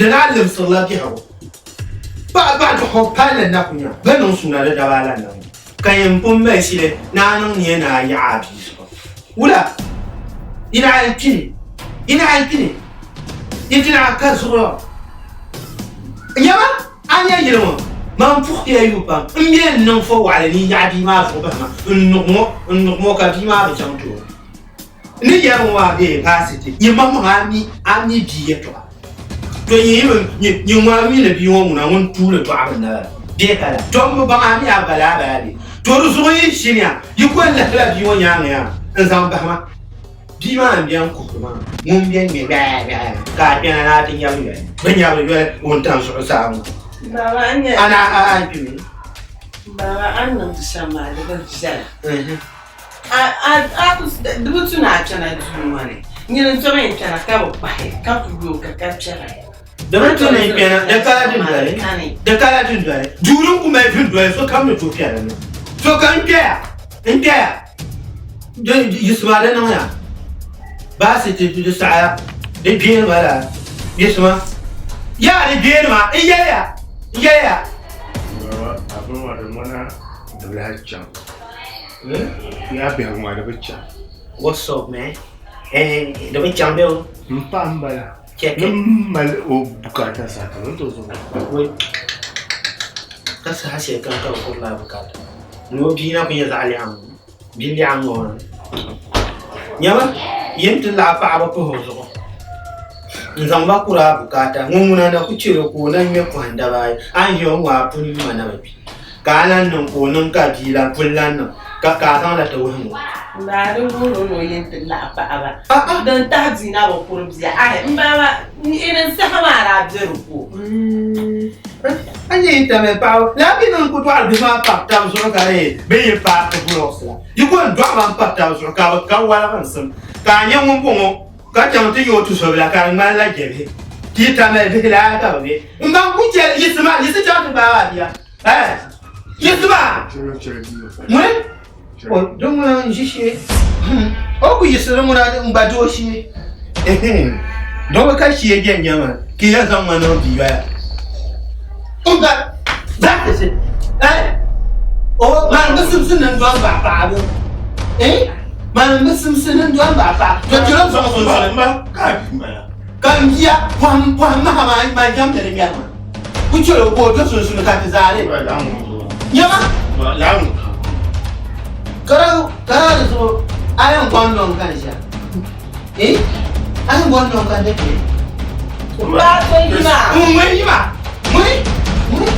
Di daa limsirila biɛhigu. Paɣa baɣidɔɣu palli na ku nya bɛ niŋ suuna di daba la niŋ. Ka yin pun mali shili ni a niŋ nia ni a yaɣi a bia zuɣu. Wula? Yi daa yɛn kpini? Yi daa yɛn kpini? Yi ti daa ka zuɣu? Nyama, a nya yili ŋɔ, man puhiya yuui pam. M mi n niŋ fɔwaɣili ni n yaɣi bia maa zuɣu bahi ma. N nuɣ ŋɔ, n nuɣ ŋɔ ka bia maa bi chaŋ tooni. N ni yɛri ŋɔ maa bee paasi ti nyɛ maŋmaŋ a mi a mi bia yɛtɔɣa. To nyɛ yi nyɛ ŋɔ a mi ni bia ŋɔ ŋuna ŋun tuuli dɔɣibu n-na bala bee ka la. To m bi baŋ a mi a bala a bala bee. To di zuɣu yi ʒiniya yi ko n-lihila bia ŋɔ nyaaŋa yaa n-zaŋ bahi ma. Bia maa m-beni kuhiri maa ŋun beni ŋme gbɛɛ gbɛɛ ka a kpɛna ni a ti nyabili yoli. Bɛ nyabili yoli wuntaŋ zuɣusaa ŋɔ. Baba a nya. A na a a kpimi. Baba a ni niŋdi shɛm maa di bi viɛla. Di bi tu ni a kpɛna duu ŋɔ ni. Nyini n-tom yɛn kpɛna ka bi kpahi ka ku yooi ka ka kpɛra. Di bi tu ni n kpɛna, di kala dundoli, di kala dundoli. Duu din ku mali dundoli sokam ni tooi kpɛ dinni. Sokam n-kpɛya, n-kpɛya. Yiɣisima di niŋya. Baasi ti di saɣaya, di gbeeni ma lala. Yiɣisima. Yaa di gbeeni ma, n yɛliya, n yɛliya. Baba, a bini maa di ŋmana di bi lahi chaŋ. Yaa biɛhigu maa di bi chaŋ. What's up man? Eh, di bi chaŋ bɛ o. M paɣa m bala. Check Ni m mali o bukaata saha kam n tooi zaŋ o. Wai. Ka saha shɛli kam ka bi kurila a bukaata. Ni o bia na ku nyɛ zaɣ lɛɣu ŋɔ. Bia lɛɣu ŋɔ maa. Nyama, yin ti laɣi paɣaba pahi o zuɣu. N zaŋ ba kuri a bukaata. Ŋun ŋuna na ku chɛri o ka o na ŋmɛ pɔhim daba ayi. A ni ʒiya o ŋɔ a pun yuma na bi kpi. Ka a lan niŋ ka o niŋ ka bia la puli lan niŋ, ka ka a zaŋ la ti wuhi ŋɔ. M ba di wuhiri o ni o yɛn ti laɣi paɣaba din tahi bia na bi kuri bia. Ahi m ba maa n saha maa daa be di ko. A nya yi tamya paɣaba lala bɛ niŋ ku dɔɣiri bihi maa pari tab zuɣu ka di bɛ yi paai blocks la. Yi ko n dɔɣi ba m pari tab zuɣu ka bɛ ka waliginsim ka a nya ŋun bɔŋɔ ka chaŋ ti nya o tusobila ka di ŋmanila jɛbihi. Ti yi tamya bihi lala ka bɛ be. M ba n ku chɛ yiɣisima yiɣisi chaŋ ti gbaai a bia. Eh, yiɣisima! Ŋuni? O di ŋuna n ʒi shee. O ku yiɣisiri ŋuna n gba di o shee. Dɔbi ka shee je n-nyɛ ma ka yɛn zaŋ ma niŋ bia yoya. N gba zaɣisi. Eh, o man bi simsi ni n dɔn baɣa paɣaba. Eh, man bi simsi ni n dɔn baɣa paɣa. To chɛla zaŋ sunsuuni. Ka n bia pɔhim pɔhim maha maa man jɛmdi di ŋmɛri maa. Ku chɛl o ka o do sunsuuni ka ti zaa li. Nyama! Ka di zuɣu a yɛn gɔŋ nɔŋ ka n ʒiya. Eh? A yɛn gɔŋ nɔŋ ka n dikpini. Ŋun yi maa! Ŋun! Ŋun!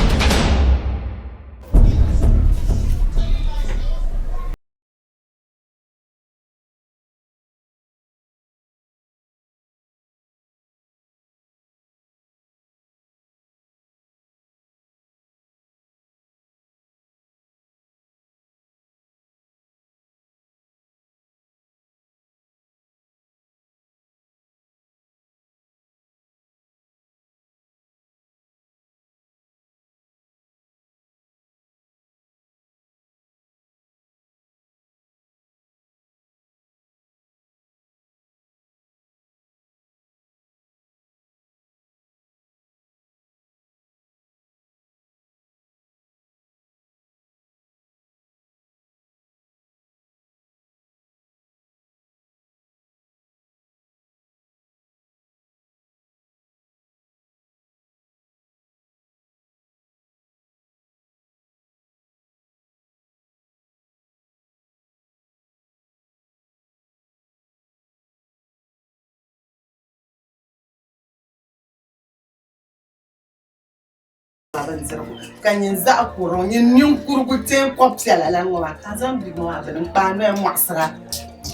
Bindirigu ka nyin zaɣ kurili ŋɔ nyin ninkurigu teenkɔb piɛla lan ŋɔ maa ka a zaŋ bia ŋɔ maa bini n-kpaai noya mɔɣisira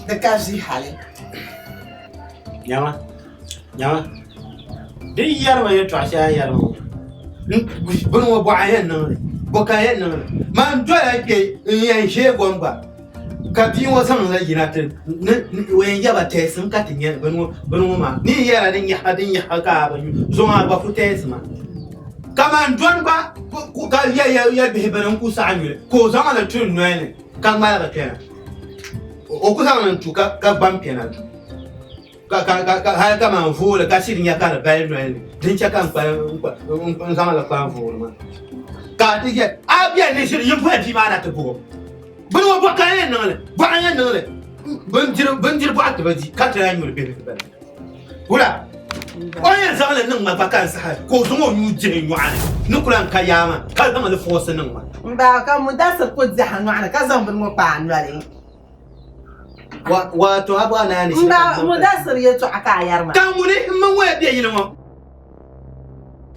di ka vi hali. Nyama, nyama, di yi yɛri ma yɛtɔɣ shɛli a ni yɛri ma ŋɔ, bini ŋɔ bɔɣa yɛn niŋ li, bɔ ka n yɛn niŋ li? Man dola kpe n-yɛn ʒee gom gba. Ka bia ŋɔ zaŋ la yina ti ni o yɛn yaba tɛɛsim ka ti nyɛ bini ŋɔ maa ni yɛn yɛra din nyaɣa din nyaɣa ka a bi nyu zuŋɔ a gba ku tɛɛsi ma kaman dɔni gba ka yɛ bihi bini n-ku saɣi nyuli ka o zaŋ li tu n noli ni ka ŋmaligi kpɛna o ku zaŋ li n-tu ka gbam kpɛna duu. ka ka ka ka hali kaman vooli ka shiri nya ka di bali noli ni din chɛ ka n kpalim n zaŋ li kpa n vooli maa ka a ti yɛli a bɛni ni shiri yin bɔhi bia maa na ti buɣim bini ŋɔ bɔɣu ka n yɛn niŋ li bɔɣu n yɛn niŋ li bindiri bindiri bɔɣu ti bi di ka ti lahi nyuri bihi ti bala wula o yɛn zaŋ li niŋ ma gba ka n saha ka o zaŋ o nuu dihi n nyɔɣu ni ni ku lahi ka yaa maa ka zaŋ li foosi niŋ ma M ba ka Mudasir ku dihi a nyɔɣu ni ka zaŋ bini ŋɔ kpa a noli. Wato a bɔhi naa ni M ba Mudasir yɛtɔɣa ka a yɛri ma. Ka ŋuni m mi ŋɔya be yili ŋɔ?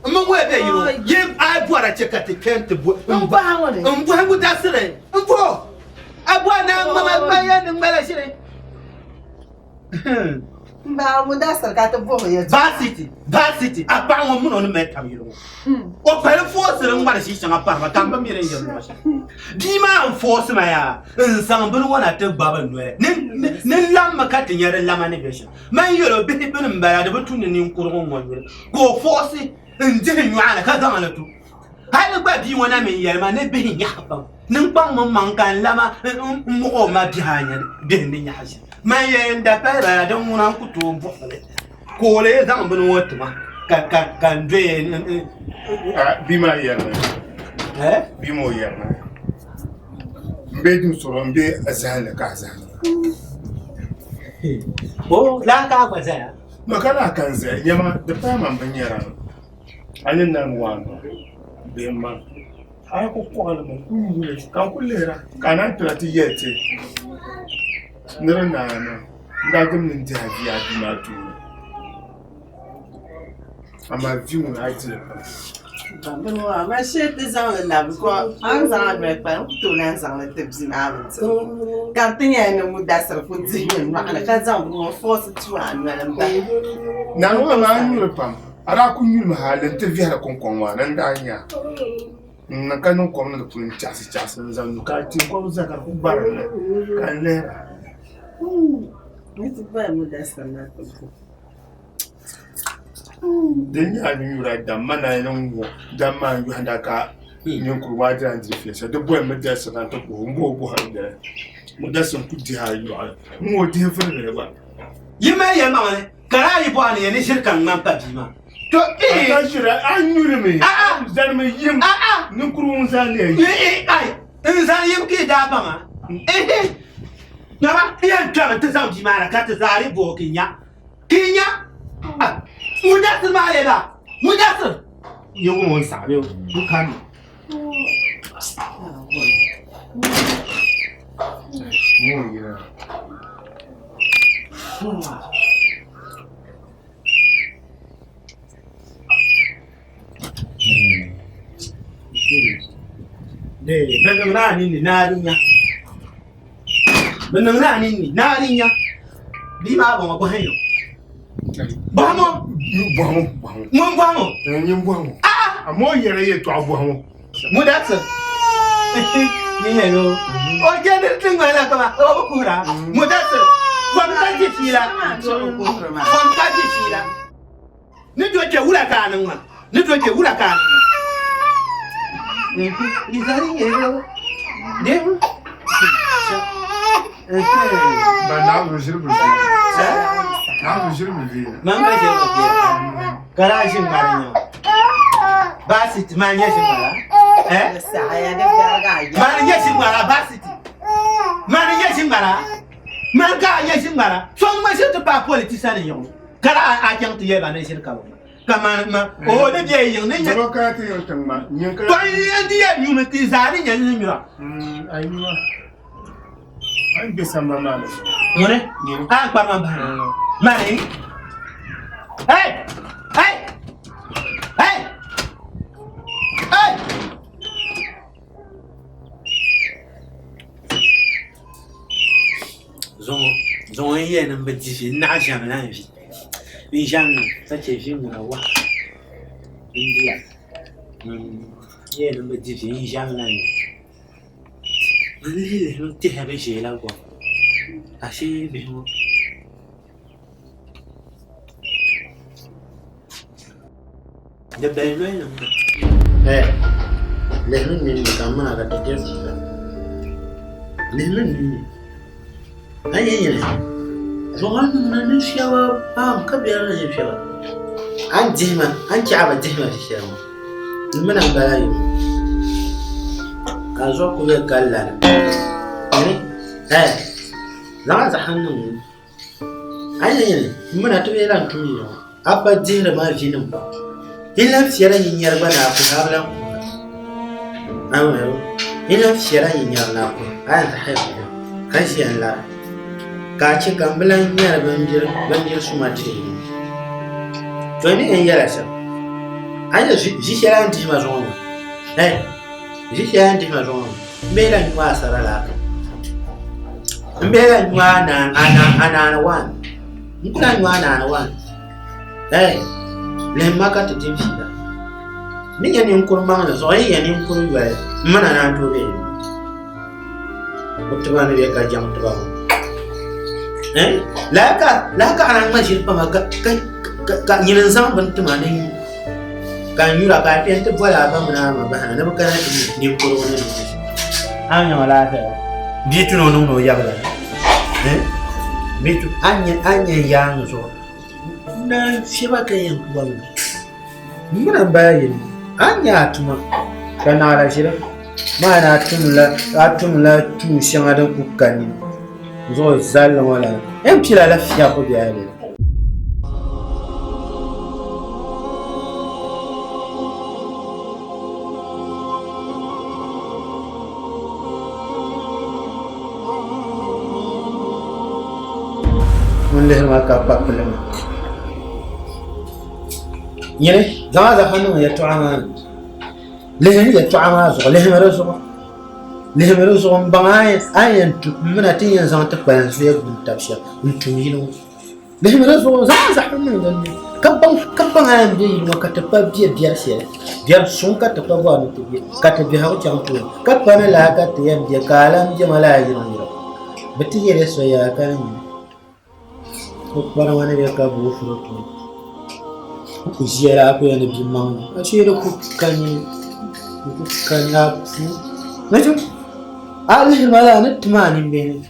M mi ŋɔya be yili ŋɔ? Yi a bɔra chɛ ka ti kpe nti bo. M bɔhi ŋuni? M bɔhi Mudasiri. M bɔh o. A bɔhi naa ŋmama ŋmaya ni ŋmala shiri. M ba Mudasir ka ti bɔh o yɛtɔɣa. Varsity, varsity, a paɣa ŋɔ min o ni mali tab yili ŋɔ. O pali foosiri ŋmari ʒi shɛŋa pari ma ka m bi mi din yɛn niŋ shɛm. Bia maa n-foosi ma yaa n-zaŋ bini ŋɔ na ti gbabi n noli ni n lammi ka ti nya di lama ni be shɛm. Man yɛl o bihi bini m-bala di bi tu ni ninkurugu ŋ-ŋɔ nyuli ka o foosi n-dihi nyɔɣu ni ka zaŋ li tu. Hali gba bia ŋɔ na mi n-yɛli ma ni bihi nyaɣi pam ni n kpaŋ m maŋ ka n lama m-muɣi o ma bihi a nya bihi ni nyaɣi shɛm. Man yɛli n da pali bala din ŋuna n ku tooi buɣisi li ka o lee zaŋ bini ŋɔ ti ma ka n doya. Bia maa yɛrimi bia maa o yɛrimi m be duu sɔrɔ m be zahim ni ka a zahim. O laa ka a gba zaya? No ka laa ka n zaya nyama di paai ma m binyɛra ni. A ni naan waan ŋɔ bihi m-ma a yi ku kɔɣili mi n-ku yuui li ka n ku lihira ka a naan kpɛna ti yɛli ti ni di naai maa n daa dim ni n dihi a vi a bia maa tooni amaa vi ŋuna a yi di li pam. Amaa shee ti zaŋ li labi ko a ni zaŋ a noli kpa n ku tooi lahi zaŋ li ti bia maa mi ti ka di ti nyɛla ni Mudasiri ku dihi mi nyɔɣu ni ka zaŋ bini ŋɔ foosi tu a noli m-bahi. Naan ŋɔ maa nyuri pam. A daa ku nyulimi hali nti viɛhiri kuŋkɔŋ maa ni n-daa nya n-niŋ ka niŋ kom niŋ di puuni n-chaɣisichaɣisi n-zaŋ nyu ka teekom zaya ka di ku gbarim li ka n lihira. Din nyɛ a ni nyuri a dam ma naai niŋ ŋ-ŋɔ dam maa n-yɔhinda ka ninkurigu maa dira n-diri fiɛsa di boli Mudasir na nti bɔhi o m-bɔhi o bɔhiri dali Mudasir n-ku dihi a yɔɣili ŋ-ŋɔ o dihi virigili gba. Yi mali yɛlimaŋli. Ka daa yi bɔhi ni ya ni ʒiri ka n ŋmani pa bia maa, to A ka ʒiri a nyuli mi, zanimi yim, ninkurigu ŋun zani ya yim. Ai, n zani yim ka yi daa baŋ a. Ehe, Baba, n yɛn kpɛmi nti zaŋ bia maa na ka ti zaari booi ka yi nya, ka yi nya. Mudasir maa lee ba, Mudasir! Yi wum o ni saɣi bee o kani. Bɛ niŋdi a ninni ni a di nya. Bɛ niŋdi a ninni ni a di nya. Bia maa bɔŋɔ bɔhim yo. Bɔhim o. Bɔhim o, bɔhim o. Ŋun bɔhim o? Nyin bɔhim o. A'a. Amaa o yɛla yɛltɔɣa bɔhim o. Mudasir. Ni yɛl o. O je ni ti ŋmanila kaman o bi kuhira. Mudasir. Kom ka di fiila. Kom ka di fiila. Ni do kpe wula ka a niŋ ma? Ni do kpe wula ka a niŋ ma? Di zaa yɛl o. Deemu. Ba Naawuni ʒiri bi viɛla. Naawuni ʒiri bi viɛla. Man gba ʒiri bi viɛla. Ka daa ʒi ŋmari nyɛma. Baasiti maa nyɛ ʒi ŋmara. Eh? Maa ni nyɛ ʒi ŋmara baasiti. Maa ni nyɛ ʒi ŋmara. Maa ka a nyɛ ʒi ŋmara. So ŋma ʒiri ti paai politisa ni yiŋ. Ka daa a chaŋ ti yɛli ba ni ʒiri ka bi ŋma. Ka man ma o ni bɛ yiŋ ni nyɛ. Baba kana ti yiŋ tiŋ ma. Nyin ka. To n di yɛn nyumi ti zaa ni nyɛ ni nyura. A nyura. A ni bɛ sambani maa ni. Ŋuni? A ni kpari ma bahi na. Mani? Hey! Hey! Hey! Hey! Zuŋɔ zuŋɔ n yɛli ni n bi di vi n naɣ ʒɛmila n vi n ʒɛmmi ka chɛ vi ŋuna wahu n diya n yɛli ni n bi di vi n ʒɛmila n vi n lihi lihi mi tɛha bi ʒɛla gom ashee bihi ŋɔ Di bali noli ni ŋɔ. Ɛɛ lihimi n ninni ka m mini a ka ti diri fiila. Lihimi n ninni. A ni yɛn yɛli shɛm. Zuɣu a niŋ ni fiɛba pam ka biɛri ni fiɛba. A ni dihi ma, a ni chɛ a bi dihi ma shɛli ŋɔ, n mi na m-bala yino. Ka a zuɣu kuli yɛn kali lala. Nyini, eh, zaŋ a zaɣa niŋ ŋɔ. A ni yɛn nyini, m mi na ti bee lan tum yino ŋɔ. A pa dihiri ma vinim. Yi lan fiɛla nyinyari gba ni a kuhi, a bi lan kuhira. Yi lan fiɛla nyinyari ni a kuhi, a yɛn ti haya kuhira, ka ʒiya n-lara. Ka a chɛ ka m bi lan nyari bindiri suma diri yi ni. To n ni yɛn yɛl a shɛm, a ni ʒi shɛli a ni dihi ma zuɣu ŋɔ, ɛɛh, ʒi shɛli a ni dihi ma zuɣu ŋɔ, m bee lan nyu a sara laa kam. M bee lan nyu a naani wain. N ku lan nyu a naani wain. Ɛɛh, lihim ma ka ti di fiila. N ni nya ninkuri maŋli zuɣu, yi nya ninkuri yoli, m mi na naan tooi be ni. O tiba ni be ka jaŋ tiba ŋɔ. Ɛɛh, lala ka lala ka a naan ŋma ʒili pama ka ka ka nyini n-zaŋ bini ti ma ni n nyu ka n nyura ka a kpe nti boli a ba mini a ma bahina ni bɛ kana ti nya ninkurigu ni niŋdi shɛm. A ni nya ma laafia? Bia tu ni o niŋdi o yabila. Ɛɛh, bia tu a ni nya a ni nya n yaaŋa zuɣu. N naan fiɛba ka yɛn ku ba mi. M mi na m-bala yini, a ni nya a tuma ka naɣila ʒiri maa ni a tumla tuun shɛŋa din ku ka nini zuɣu zalli ŋɔ la, n pila la fiɛbibu bee a lala? Ŋun lihiri ma ka kpa pili ma. Nyini, zaŋ a zafa niŋ yɛtɔɣa maa ni. Lihimi yɛtɔɣa maa zuɣu, lihimi di zuɣu. Lihimi di zuɣu m-baŋ a ni yɛn tu m mina ti ni yɛn zaŋ ti kpalim zuya gbuni tab shɛm n-tum yili ŋɔ. Lihimi di zuɣu, zaŋ a zafa niŋ din ni ka baŋ a yɛn be yili ŋɔ ka ti pa be biɛri shɛli. Biɛri suŋ ka ti pa bɔri ni ti be ka ti biɛhigu chaŋ tooni ka pa ni lala ka ti yɛn be ka a lan be ma lala yiriŋyiriŋ. Bɛ ti yɛli so yaa ka ni nyini. O kparima ni bɛ ka booi furi tuma. O ku ʒiya la a ku yɛli ni bia maŋli ashee di ku ka nini di ku ka a puu a lihiri ma laa ni tim a nimbihi ni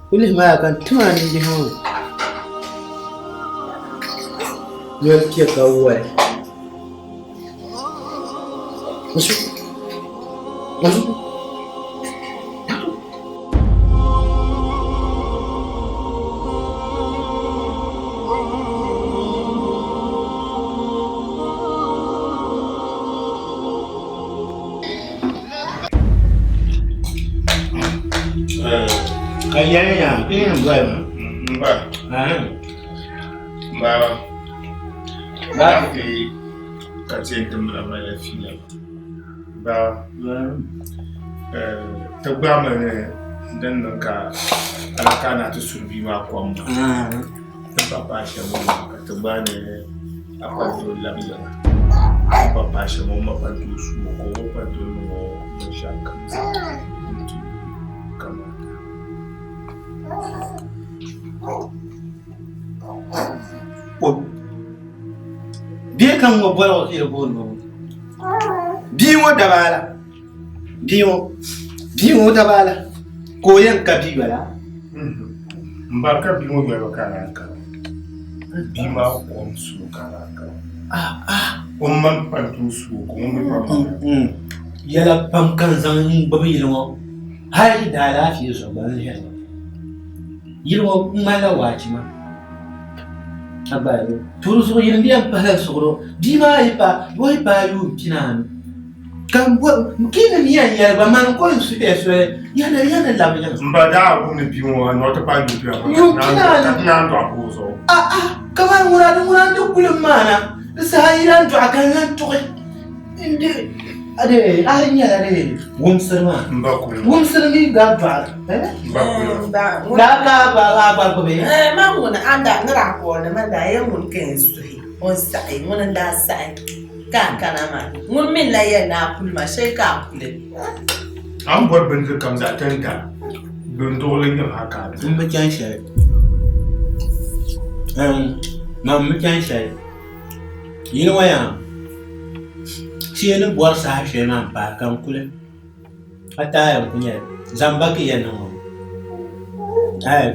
ku lihi ma laa ka n tim a nimbihi ŋɔ ni noli piɛ ka wali Ka yɛli yaa n yɛn boli ma. Baba. Alaafee ka ti yɛn ti mali mali fiila ba ti gbaami ni din niŋ ka alaka na ti suri bia maa kom maa ti pa paai shɛm ŋɔ maa ka ti gbaai ni a pa doo labi yiŋa ti pa paai shɛm ŋɔ ma pa doo su o ka o pa doo niŋ o binshɛɣu kam zaa n-ti kamata. Bia kam ŋɔ boli o iri booni ŋɔ bia ŋɔ dabaala bia ŋɔ bia ŋɔ dabaala ka o yɛn ka bia yola n ba ka bia ŋɔ yɔli ka naan ka bia maa kom su ka naan ka o ma pa n tooi su ka ŋun mi pa yɛla pam ka n zaŋ n gbubi yili ŋɔ hali daalaafee zuɣu gba n lihiri Yili ŋɔ ŋmanila waachi maa ka gba tuuli zuɣu yili n yɛn pahila suɣulo bia maa yi paai o yi paai yuun pinaanu ka n bo kii ni yɛn yɛli gba mani ko n suhuya soli yɛli yɛli labi yiŋa. N ba daa wum ni bia ŋɔ ni o ti paai yuun pinaanu Yuun pinaanu. ka ti naan dɔɣi ka o zuɣu. A a kamani ŋuna di ŋuna n di kuli m maana di saha yi lan dɔɣi ka n lan tuɣi. A nyɛla wumsiri maa wumsiri mi gba dɔɣi laa ka a gba gbubi man ŋuni a daa ni daa kɔɔli man daa yɛn ŋuni ka yɛn suhi o ni saɣi ŋuni n daa saɣi ka a kana maa ŋuni mi n-lahi yɛli ni a kuli ma shee ka a kuli. A ni bɔri bindiri kam zaa ti ni da din duɣili yiŋ ha ka a di. M bi chani shɛli man m bi chani shɛli. Yili ŋɔ yaa shee ni bɔri saha shɛli maa m-paai ka n kuli a taaya n-ku nyɛli zamba ka yi yɛn niŋ ŋɔ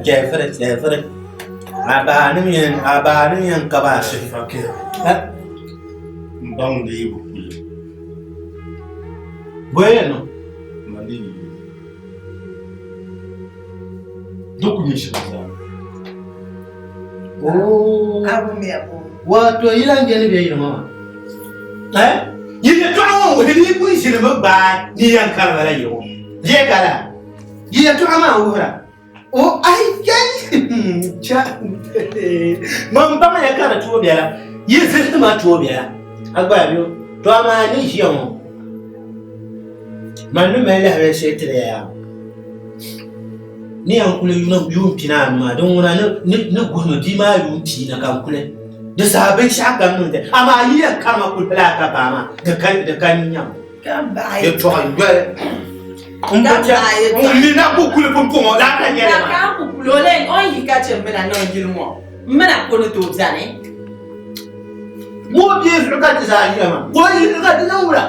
chɛli vuri chɛli vuri A bahi ni yɛn a bahi ni yɛn ka ba a suhi. Fakir. N baŋ di yi bi kuli. Bɔ yɛn niŋ? Ma di yi. Di ku nyɛ shɛm zaa. Oh. Wato yi lan je ni bɛ yili ŋɔ maa. Eh? Yi yɛtɔɣa ŋɔ wuhi ni yi kuli ʒinimi gbaai ni yɛn karima la yili ŋɔ. Lee ka laa? Yi yɛtɔɣa maa wuhira. O ai yɛli cha man baŋ ya ka di tooi bela yi zilisi ma tooi bela a gba yo to amaa ni ʒiya ŋɔ man ni mali lahabali shɛli tiri ya yaa ni yɛn kuli yuun pina anu maa din ŋuna ni guhimi bia maa yuun pia na ka n kuli di saha binshɛɣu kam niŋdi amaa yi yɛn karima kuli pala ka baa maa di ka di ka nyaŋ yɛltɔɣa yoli n bi tiɛhi n ni na ku kuli pumpɔŋɔ laa ka nyɛli maa. Ka ku kuli o len o yi ka chɛ mina niŋ yili ŋɔ mina ka o ni tooi bɛni. Ŋɔ bia zuɣu ka ti zaa ʒiya maa ka o yi ka ti niŋ wula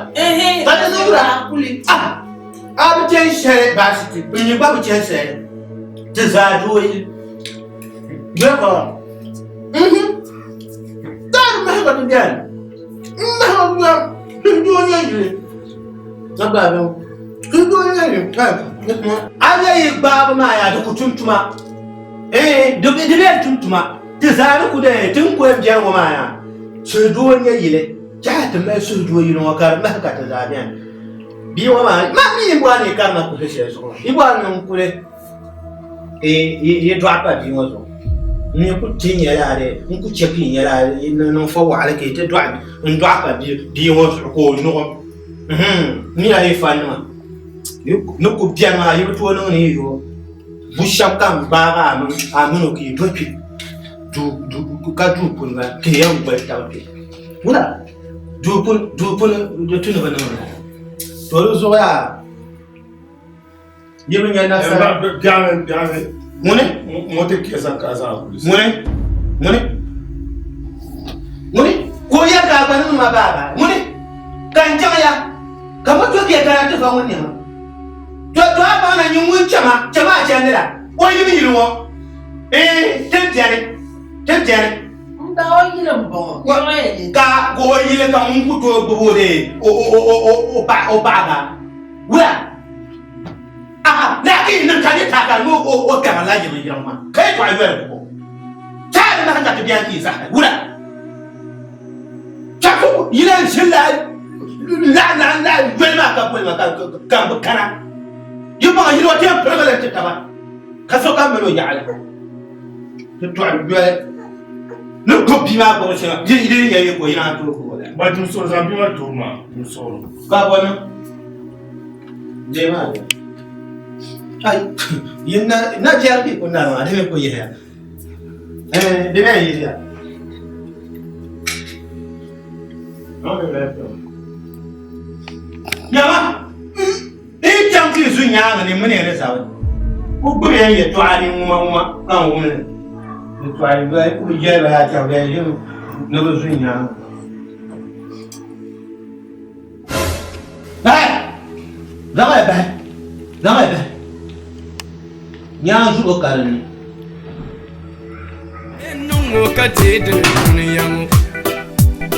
ka ti niŋ wula a bi chɛni shɛli baasiti n mi gba bi chɛni shɛli ti zaa doo yili therefore taari mahi ka ti bɛni n mahi o bia Tuntun nyɛ yili ka gba bɛ tuntun nyɛ yili a nyɛ yi gbaabu maa yaa di ku tum tuma ee di di bɛ tum tuma ti zaa ni ku de ti ni ku yɛn biɛri ŋɔ maa yaa suhudoo nyɛ yili chɛhi ti mali suhudoo yili ŋɔ ka di mahi ka ti zaa biɛni bia ŋɔ maa maa mi yi bɔri ni yi karima kuhi shɛli zuɣu yi bɔri ni n kuli yi dɔɣi pa bia ŋɔ zuɣu n ku ti nyɛla a dee n ku chɛ ka yi nyɛla yi niŋ fɔ waɣali ka yi ti dɔɣi n dɔɣi pa bia ŋɔ zuɣu ka o nyuɣu n nyɛla yi fa nima ni ku biɛni maa yi bi tooi niŋ ni yi yo bu shɛm ka n gbaagi a mini o ka yi do kpɛ ka duu puni bala ka yi yɛn goli taba kpɛ wula duu puuni di tu ni bi niŋ to di zuɣu yaa Yi bi nya nasara. Biɛɣuni biɛɣuni. Ŋuni? Ŋɔ ti kpe zaŋ ka a zaŋ a kuli. Ŋuni? Ŋuni? Ŋuni? Ka o yɛri ka a gba niŋ ma baaba. Ŋuni? Ka n chaŋ ya. Ka mo to kpe kana ti va ŋun nɛma. To to a baŋ na nyin ŋun chama, chama a chandi la. O yi bi yili ŋɔ. Ee, ti beni. Ti beni. N ba o yili m-bɔŋɔ. Ka ka o yili ka ŋun ku tooi gbubi o dee o o o o o paɣa o paɣa ba. Wula? Aha, na ka yi niŋ ka ni taaka ni o o kpɛma la yiŋ yiŋ maa ka yi tɔɣi yoli buku. Taa di mahi ka ti biɛni ka yi zahara. Wula? Ka ku yi lan ʒi la la la la yoli maa ka boli ma ka ka n bi kana. Yi baŋ yili o ti yɛn pirigi li ti taba ka sokam mali o yaɣili. Ti tɔɣi yoli ni gbubi bia maa gbubi shɛŋa di di nyɛ yi ko yi naan tooi gbubi o la. Ba dimsɔɣu zaŋ bia maa ti o ma dimsɔɣu. Ka bɔ niŋ? Dee maa dee. Ai, yi na na biɛri bi ku nari maa di mi ku yihiya. Eh, di mi yihiya. Nyama, yi chaŋ ti zu nyaaŋa ni mini ni zabi. Ku gbubi ya yɛtɔɣa ni ŋuma ŋuma ka n wum li. Yɛtɔɣa yi ku bi jɛli ba yaa chaŋ bɛ ni bi zu nyaaŋa. Bahi! Zaŋ ya bahi! Zaŋ ya bahi! Nyaa zuɣu ka di ni. Niŋ ka deei dini dunia ŋɔ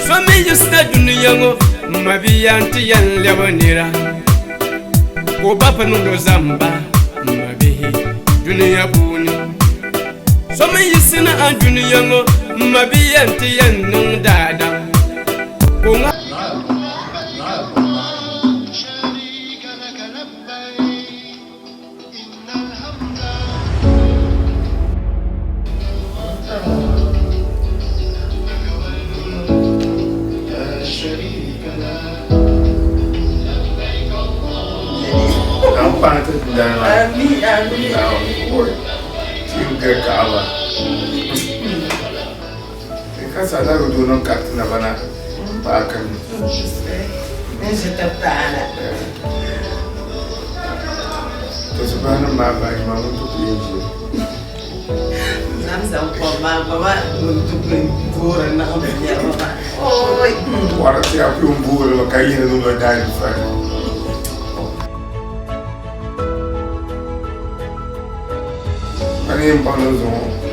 so mi yiɣisina dunia ŋɔ m ma bia nti yɛn lɛbi nira ka o ba pa niŋdi o zamba m ma bihi dunia puuni so mi yiɣisina a dunia ŋɔ m ma bia nti yɛn niŋ daadam ka o ŋa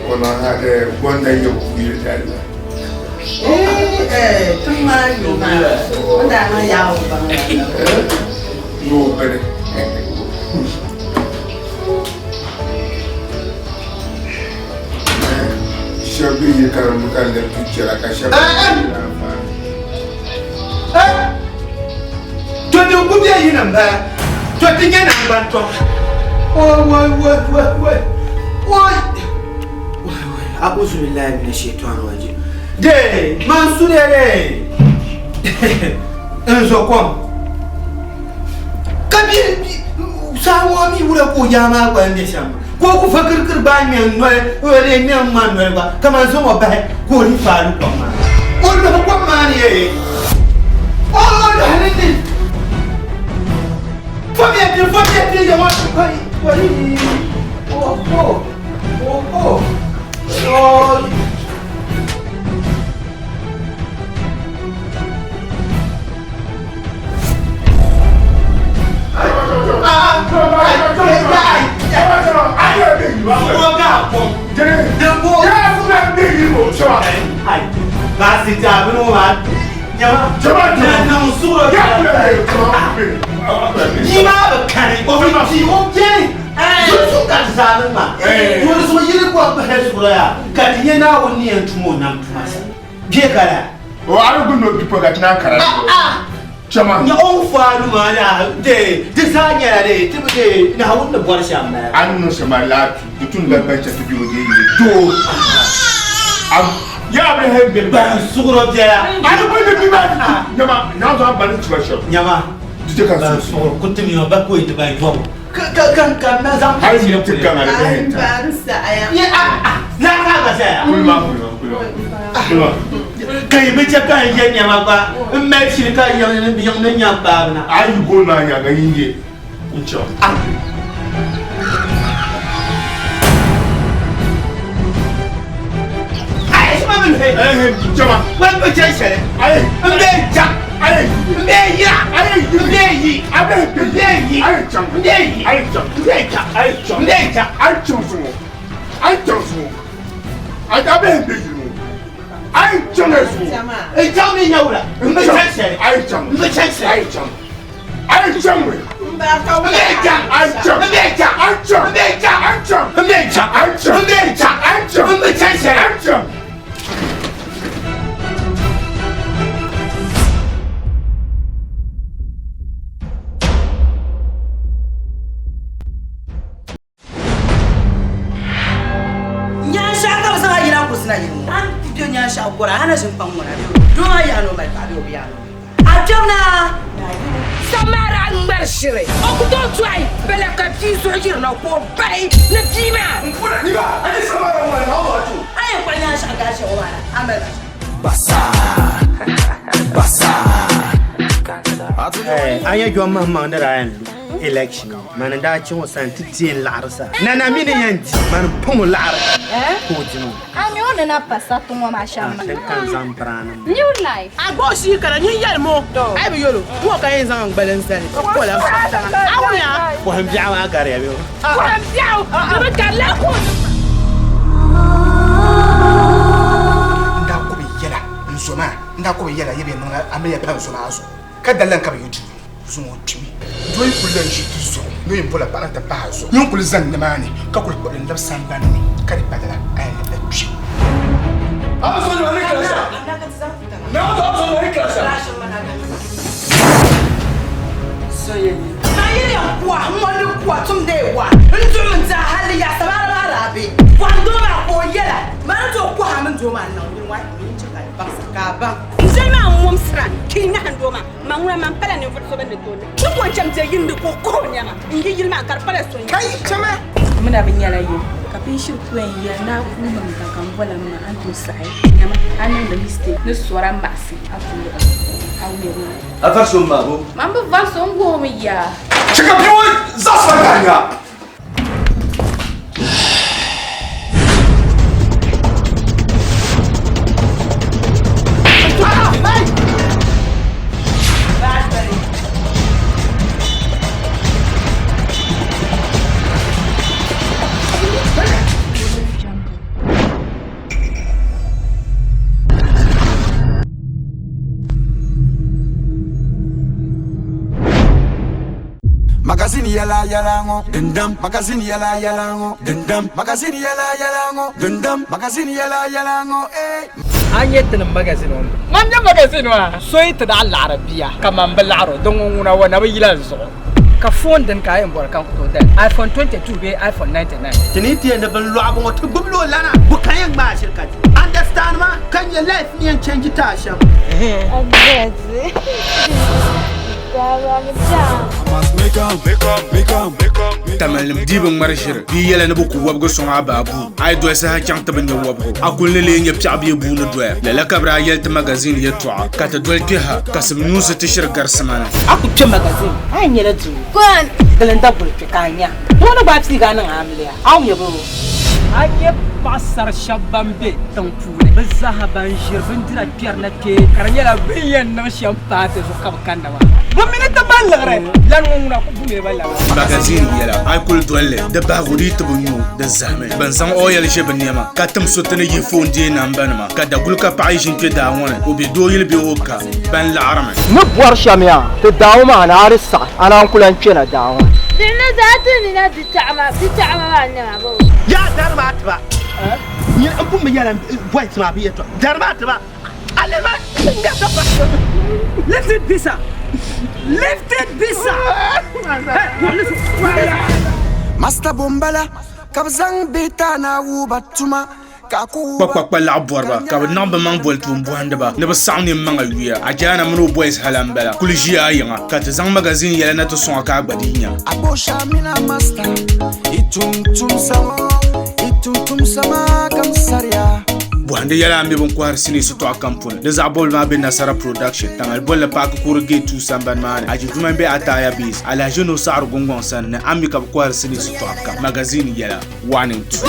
O niŋ ha di gonda yɛbu yili dali la. Tiŋ maa yuli maa o daa niŋ yaɣu baŋ la. Ni o bini. Shɛba bɛ yi karimbu ka lɛbi ti chɛra ka shɛba mi yiri anfaani. To din ku be yini m-bala, to ti nya naŋgbantom. Oi, oi, oi, oi, oi, oi, oi, oi, a'uzu billahi mina shaitani rajim. Dee, man suriya dee, n zo kom. Ka bi saha ŋɔ mi wula ka o yaa maa gba n-be shɛm, ka o ku fa kirikiri baai ŋme n-noli, o lee ŋme n-ŋma noli gba, kaman zaŋ o bahi ka o di faali kom maa. O lɔhi kom maa ni yee, o lɔhi li ni. Fɔmiya ti, fɔmiya ti, yaŋɔ, kɔri, kɔri, o, o, o, o, o. O a bi no bipo ka tina kara. Chama. Nya o faalu maa na de di zaa nyɛla de ti bi de Naawuni ni bɔri shɛm bala. A ni niŋ shɛm maa laa di tum la ban chɛ ti bɛ o je yili doo. Ya Abraham bɛ ban suɣuro biɛla. A ni bɔri ni bi maa nyama naa zaŋ bani tiba shɛm. Nyama di chɛ ka ban suɣuro ku ti mi ba ko ti ban yɔbu ka ka ka ka na zaŋ hali ni ti gaŋa di bɛ ta. Ye a a na ka ka saya. Kulima kulima kulima kulima. Ka yi bi chɛ ka n yɛ nɛma gba m mali shili ka yiŋ ni nyaŋ paagi na. A yi gooni maa nyaaŋa yin ye n-chaŋ. Ayi sima mi luhi. Jama. Wani bi chɛ shɛli. Ayi. N bɛ ja. Ayi. N bɛ yira. Ayi. N bɛ yi. A bɛ N bɛ yi. Ayi chaŋ. N bɛ yi. Ayi chaŋ. N bɛ ja. Ayi chaŋ. N bɛ ja. Ayi chaŋ zuŋɔ. Ayi chaŋ zuŋɔ. A bɛ bɛ yiri ŋɔ. Ayi chaŋ ya zuŋɔ. N chaŋ mi nya wula. N bi chɛ shɛli. Ayi chaŋ. N bi chɛ shɛli. Ayi chaŋ. Ayi chaŋ mi. N bɛ ja. Ayi chaŋ. N bɛ ja. Ayi chaŋ. N bɛ ja. Ayi chaŋ. N bɛ ja. Ayi chaŋ. N bɛ ja. Ayi chaŋ. N bi chɛ shɛli. Ayi chaŋ. Nyaanshɛɣu ka bɛ zaŋ a yina n-kurisi na yili ŋɔ. A ni ti be nyaanshɛɣu gɔra, a na ʒini kpaŋ ŋɔ na bee? Doo maa yaɣi ni o mali paɣa bee o bi yaɣi ni o mali paɣa. A kpɛbu na! Samara ŋmari shiri o ku tooi tɔhi bala ka bia zuɣu yirina ka o bahi ni bia maa. A yɛn kpuɣi nyaanshɛɣu gahi shɛŋa maa na, a mali ba shɛm. A nya John Mahamaŋ ni daa yɛn lu election mani n daa chaŋ o sani ti deei n laɣiri sa. Nana mi ni yɛn di mani m pam o laɣiri ka o di maa. A mi o ni na pa sariti ŋɔ maa shɛm maa. Din ka n zaŋ biraani maa. New life. A gba o shii kana nyin yɛli mo a yi bi yɛl o, ŋ-ŋɔ ka yɛn zaŋ n gbali n-zali ka kola a wuya. Pɔhim biɛɣu maa gariya bee? Pɔhim biɛɣu di bi gari la ka o ni N daa ku bi yɛla n zo maa, n daa ku bi yɛla yi bi yɛn niŋla amiliya pa n zo maa zuɣu, ka dali lan ka bi yi duu zuŋ o kpimi. Doo yi kuli lan ʒi di zuɣu ni o yɛn bola paɣa na ti pahi a zuɣu, nyin kuli zani nimaani ka kuli kpuɣi li n-labi sambani ni ka di pa lala a yɛn labila kpi. Man yili yɛn kuwa n ŋɔ ni kuwa tumdi wa n duɣimi n tiɛha halli yaɣasa maa maa daa be pɔhim doo maa ka o yɛla ma ni tooi kɔha mini doo maa n-niŋ nyin ŋɔ mini chɛ ka di baŋsi ka a baŋ. N ʒe maa n-mɔmsira ka yi nahim doo maa, man ŋuna man pala ninvuɣ so bɛn ni tooi nahi. Ti ko n-cham je yindi ka o kɔh o nɛma n-yi yili maa ka di pala so n-yi. Ka yi chɛ ma. Muna bi nyɛla yim ka pii shiri ku yɛn yɛli ni a kuui mi ka ka m bola m ma a ni tooi saɣi nyama a niŋdi mistake ni sɔra maɣisi a puluɣu a wuya maa. A vari so m-maa bo? Man bi vari so, n guhi o mi yaa. Chɛ ka bia ŋɔ zaɣisi ba gariŋa. Magazine yɛla yɛla ŋɔ dindam magazine yɛla yɛla ŋɔ dindam magazine yɛla yɛla ŋɔ dindam magazine yɛla yɛla ŋɔ eh. A nyɛ tinim magazine ŋɔ Man nyɛ magazine maa so yi ti daa laɣiri bia ka man bi laɣiri o din ŋɔ ŋuna wa na bi yila n zuɣu ka phone dini ka a yɛn bɔri ka n ku tooi dali iPhone 22 bee iPhone 99. Ti ni ti yɛn ni bin lɔɣibu ŋɔ ti gbubi la o lana bu ka yɛn ŋmaai shiri ka di understand ma ka nyɛ life ni yɛn change ti a shɛm. Tamalinim dii bi ŋmari ʒiri bia yɛla ni bɛ ku wɔbigu sɔŋ a baa buu. A yi doli saha chaŋ ti bi nya wɔbigu, a kuli ni lee nya piɛɣu bee buu ni doya. Lala ka bɛ daa yɛli ti magazine yɛtɔɣa, ka ti doli kpe ha, ka simnyuunsi ti shiri garisima ni. A ku kpe magazine, a yɛn nyɛla duu. Gilinda guli kpe ka a nya. Doo ni gbaai piigi a niŋ amiliya, a ni nya bɛ. A nya paɣisar shɛb bɛn be tiŋ puuni, bɛ zaaha ban ʒiri bindira kpɛrina kpe, ka di nyɛla bɛ ni yɛn niŋ shɛm paai ti zuɣu ka bɛ kanna maa. Bɛ mi ni ti mali liɣiri lan ŋɔ ŋuna ku bumila ba lala. Magazine yɛla, a yi kuli doli li, di bahigu di yi ti bi nyu, di zahimi. Bɛn zaŋ oil ʒe bɛ nɛma, ka tim so ti ni yihi foon deei nambanima, ka daguli ka paɣa yi ʒini kpe daa ŋɔ ni, o be dooyili bee o ka, ban laɣirimi. N ni bɔri shɛm yaa, ti daa ŋɔ maa ni a di saɣi, a naan ku lan kpɛna daa ŋɔ ni. Di ni daa ti nina di taɣima, di taɣima maa nɛma bɔ. Yaa dari maa tiba. Nyini n pun bi yɛla voice maa bi yɛtɔɣa. Dari maa tiba. A lɛri maa ŋmɛri ka pa. Lift it bisa. Lift it bisa. Master Bombala ka bɛ zaŋ bihi taana wuhi ba tuma ka a ku wuhi ba. Kpakpakpa laɣ bɔriba ka bɛ niŋ bɛ maŋ boli tuumbohindiba ni bɛ saɣim nini maŋa yuya. Ajaana mini o boys hali m-bala kuli ʒiya a yiŋa ka ti zaŋ magazine yɛla na ti sɔŋ a ka a gba dii nya. Akosha mini a master yi tum tumsa ŋɔ yi tum tumsa maa kam sariya. Bɔhindi yɛla a mi bɛn kɔhiri sinii sitɔɣu kam puuni. Di zaɣ bɔbili maa be Nasara Production, Tamale bolli paaki Kuri Gate 2 sambani maa ni, Aji Juma m-be Ataya Base, Alhaji Nuhu Saɣiri Gungɔŋ sani ni a mi ka bɛ kɔhiri sinii sitɔɣu kam. Magazine yɛla 1 and 2.